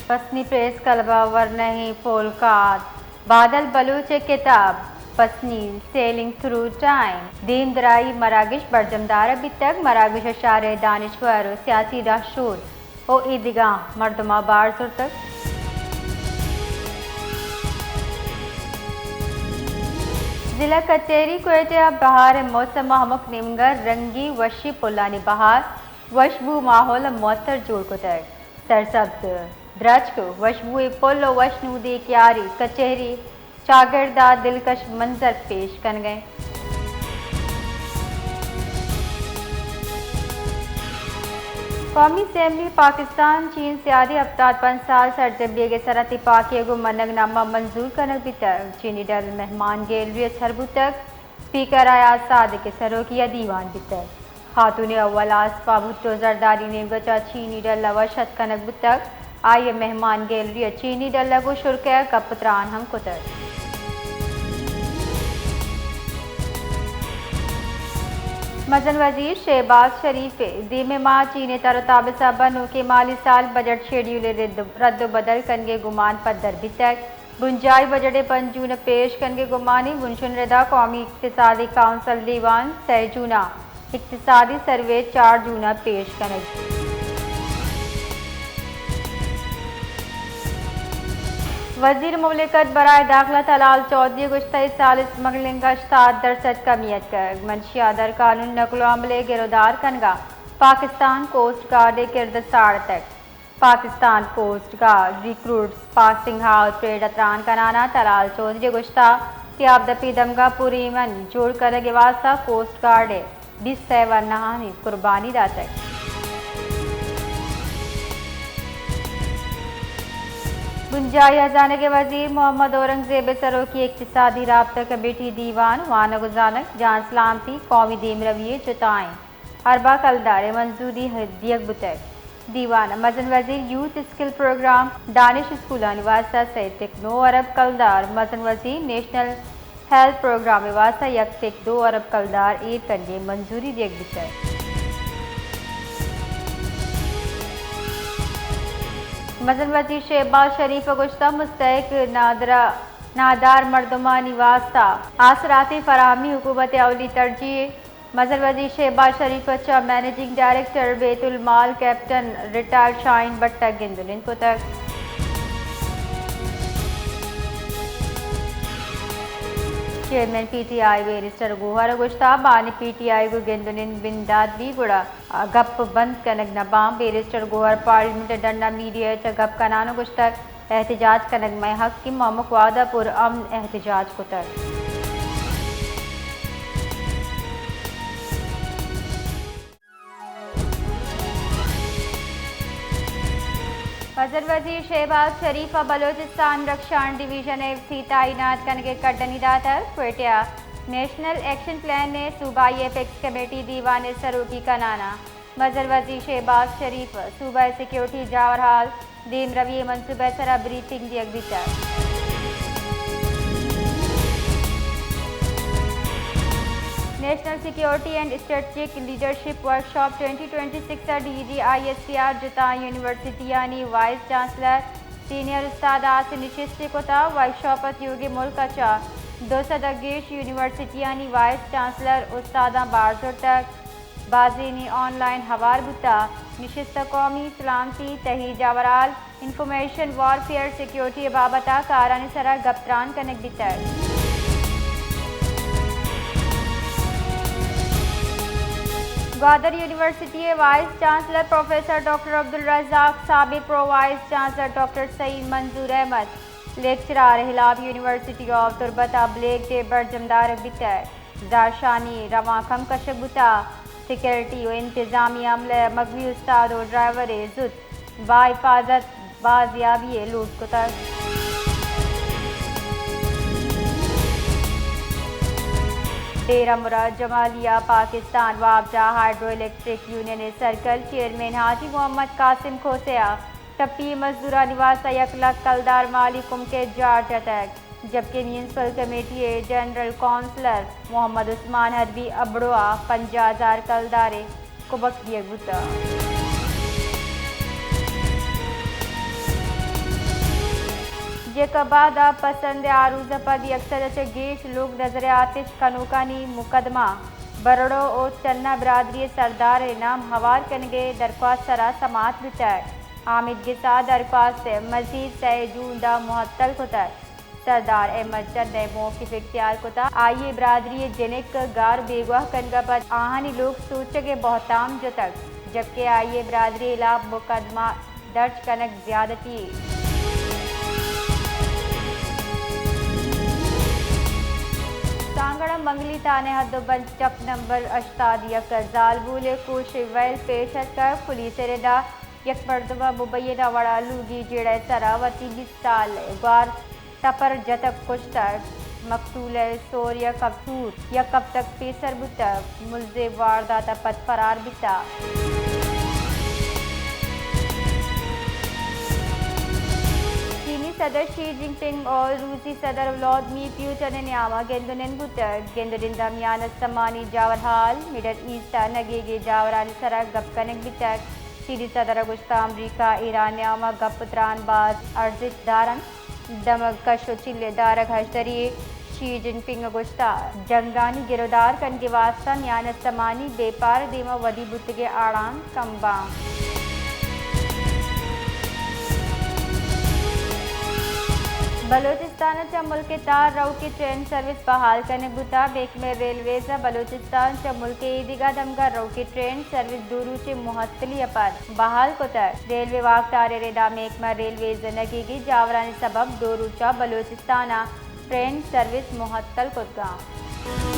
Pasni press club ءَ ورناہیں پولکات، بادل بلوچ ءِ کتاب پسنی، سیلنگ تھرو ٹائم، دیم درائی مراگش برجم دارگ بیتگ۔ مراگش ءَ شہر ءِ دانشور ءُ سیاسی رہشون ءُ ایدگہ مردماں بہر زرتگ۔ ضلع کچہری کوئٹہ ءَ بہار ءِ موسم ءَ ہمک نیمگ ءَ رنگیں وشیں پلانی بہار، وشبو ماحول ءَ معطر جوڑ کتگ۔ سرسبز درچک، وشبوئیں پل ءُ وشنودیں کیاری کچہری چاگرد ءَ دلکش منظر پیش کنگ ءَ انت۔ قومی اسمبلی پاکستان چین سیادی ہپتاد پنچ سال سرجم بیگ ءِ سرا تپاکی ءِ گوں منگ نامہ منظور کنگ بیتگ۔ چینی ڈل مہمان گیلری ءَ سر بوتگ۔ اسپیکر ایاز صادق ءِ سروکی ءَ دیوان بیتگ۔ خاتون اول آسپا بھٹو زرداری نیمگ ءَ چہ چینی ڈل ءَ وش اتک کنگ بوتگ۔ آئی ءَ مہمان گیلری ءَ چینی ڈل ءَ گوں شرکہ ءَ گپ ءُ تران ہم کتگ۔ مزن وزیر شہباز شریف ءَ دیمی ماہ چین ءِ تر ءُ تاب ءِ سبب ءَ نوکیں مالی سال بجٹ شیڈیول ءِ رد، رد ءُ بدل کنگ ءِ گمان پدر بیتگ۔ بنجاہی بجٹ ءِ پنچ جون ءَ پیش کنگ ءِ گمان اِنت۔ بنشون ءِ ردا قومی اقتصادی کونسل ءِ دیوان سئے جون ءَ، اقتصادی سروے چار جون ءَ پیش کنگ۔ وزیر مملکت برائے داخلہ طلال چوہدری ءَ گوشتگ، اے سال اسمگلنگ ءَ ہشتاد درسد کمی اتکگ۔ منشیات در قانون نقل ءُ حمل ءِ گرودار کنگ ءَ پاکستان کوسٹ گارڈ ءِ کرد ساڑتگ۔ Pakistan coast guard recruits passing out parade ءَ تران کنان ءَ طلال چوہدری ءَ گوشتگ کہ آبدپی دمگ ءَ پر ایمنی جوڑ کنگ ءِ واستہ کوسٹ گارڈ ءَ بیست سئے ورناہانی قربانی داتگ۔ بنجاہی ہزانگ ءِ وزیر محمد اورنگزیب ءِ سروکی ءَ اقتصادی رابطہ کمیٹی ءِ دیوان، وانگ ءُ زانگ، جان سلامتی، قومی دیمروی ءِ جتائیں ارباں کلدار ءِ منظوری دیگ بوتگ۔ دیوان ءَ مزن وزیر یوتھ اسکل پروگرام، دانش اسکولانی واستہ سئے ٹک نو ارب کلدار، مزن وزیر نیشنل ہیلتھ پروگرام ءِ واستہ یک ٹک دو ارب کلدار ایر کنگ ءِ منظوری دیگ بوتگ۔ مزن وزیر شہباز شریف ءَ گوشتگ، مستحق نادرا-، نادار مردمانی واستہ آسراتی فراہمی حکومت ءِ اولی ترجیح۔ مزن وزیر شہباز شریف ءَ چہ managing director Baitulmal captain retired Shaheen Butt ءَ گند ءُ نند کتگ۔ Chairman P T I barrister Gohar ءَ گوشتگ، بانی پی ٹی آئی ءَ گوں گند ءُ نند بندات بیت گڑا گپ بند کنگ نہ باں۔ بیرسٹر گوہر پارلیمنٹ ءِ ڈن ءَ میڈیا ءَ چہ گپ کنان ءَ گوشتگ، احتجاج کنگ مئے حق اِنت، ما ہمک وہد ءَ پر امن احتجاج کتگ۔ مزن وزیر شہباز شریف ءَ بلوچستان رکشان ڈویژن ءَ ایف سی تعینات کنگ ءِ کڈنی داتگ۔ کوئٹہ ءَ نیشنل ایکشن پلان ءِ صوبائی ایپکس کمیٹی دیوان ءِ سروکی کنان ءَ مزن وزیر شہباز شریف ءَ صوبہ ءِ سیکورٹی جاورحال دیمروی ءِ منصوبہ ءِ سرا بریفنگ دیگ بیتگ۔ National security and strategic leadership workshop twenty twenty six ءَ D G I S C R جتائیں یونیورسٹیانی وائس چانسلر، سینئر استاد ءَ سے نشستے کتگ۔ ورکشاپ ءَ تیوگیں ملک ءَ چہ دو سد ءَ گیش یونیورسٹیانی وائس چانسلر استاداں بہر زرتگ۔ بازینے آن لائن ہوار بوتگ۔ نشست ءَ قومی سلامتی، تہی جاورحال، انفارمیشن وارفیئر، سیکورٹی ءِ بابت ءَ کارانی سرا گپ تران کنگ بیتگ۔ گوادر یونیورسٹی ءِ vice chancellor professor doctor Abdul Razzaq Sabir, pro vice chancellor doctor Saeed Manzoor Ahmed, lecturer, ہلاب یونیورسٹی آف تربت ءَ بلیک ڈے برجم دارگ بیتگ۔ زہرشانی روانک ہم کشگ بوتگ۔ سیکورٹی ءُ انتظامی عملہ ءَ مغوی استاد ءُ ڈرائیور ءَ زوت بحفاظت بازیابی ءِ لوٹ کتگ۔ ڈیرہ مراد جمالی ءَ پاکستان وابڈا ہائیڈرو الیکٹرک یونین ءِ سرکل چیئرمین حاجی محمد قاسم کھوسے ءَ ٹپی مزدورانی واستہ یک لکھ کلدار مالی کمک ءِ جار جتگ، جبکہ میونسپل کمیٹی ءِ جنرل کونسلر محمد عثمان حربی ابڑو ءَ پنجاہ ہزار کلدار ءِ کمک دیگ بوتگ۔ جیکب آباد ءَ پسند ءِ آروز ءَ پد یک سد ءَ چہ گیش لوگ نظر ءِ آتش کنوکانی مقدمہ، برڑو ءُ چنا برادری ءِ سردار ءِ نام ہوار کنگ ءِ درخواست ءِ سرا سماعت بوتگ۔ حامد گس ءَ درخواست ءَ مزید سئے جون داں معطل کتگ۔ سردار احمد چنا ءَ موقف اختیار کتگ، آئی ءِ برادری ءِ جنک گار بیگواہ کنگ ءَ پد آہانی لوگ سوچگ ءِ بہتام جتگ، جبکہ آئی ءِ برادری ءِ ہلاپ مقدمہ درج کنگ زیادتی یے۔ سانگڑا منگلی تھانہ ءِ حد ءُ بند چک نمبر ہشتاد یک ءَ زالبول ءِ کوش ءِ ویل پیش اتکگ۔ پولیس ءِ ردا یک مردم ءَ مبینہ وڑا لوگی جیڑہ ءِ سرا وتی بیست سال ءِ گوار ٹپر جتگ کشتگ۔ مقتول ءِ سور یک ہفتہ، یک ہفتگ پیسر بوتگ۔ ملزم واردات ءَ پد فرار بیتگ۔ چینی صدر شی جن پنگ ءُ روسی صدر ولادیمیر پیوٹن ءِ نیام ءَ گند ءُ نند بوتگ۔ گند ءُ نند ءَ میان استمانی جاور ہال، مڈل ایسٹ ءِ نگیگیں جاورانی سرا گپ کنگ بیتگ۔ چینی صدر ءَ گوشتگ، امریکہ ءَ ایران ءِ نیام ءَ گپ ءُ تران باز ارزشت دار انت۔ دمگ کش ءُ چیلے دارگ ہژدری یے۔ شی جن پنگ ءَ گوشتگ، جنگانی گرودار کنگ ءِ واستہ میان استمانی بیپار ءِ دیم ءَ ودی بوتگیں اڑاند کم باں۔ بلوچستان ءَ چہ ملک ءِ تہا روکی ٹرین سروس بحال کنگ بوتگ۔ محکمہ ریلویز ءَ بلوچستان چہ ملک ءِ ایدگہ دمگ ءَ روکی ٹرین سروس دو روچ ءِ معطلی ءَ پد بحال کتگ۔ ریلوے واکدار ءِ ردا محکمہ ریلویز ءِ نگیگیں جاورانی سبب دو روچ ءَ بلوچستان ءَ ٹرین سروس معطل کتگ انت۔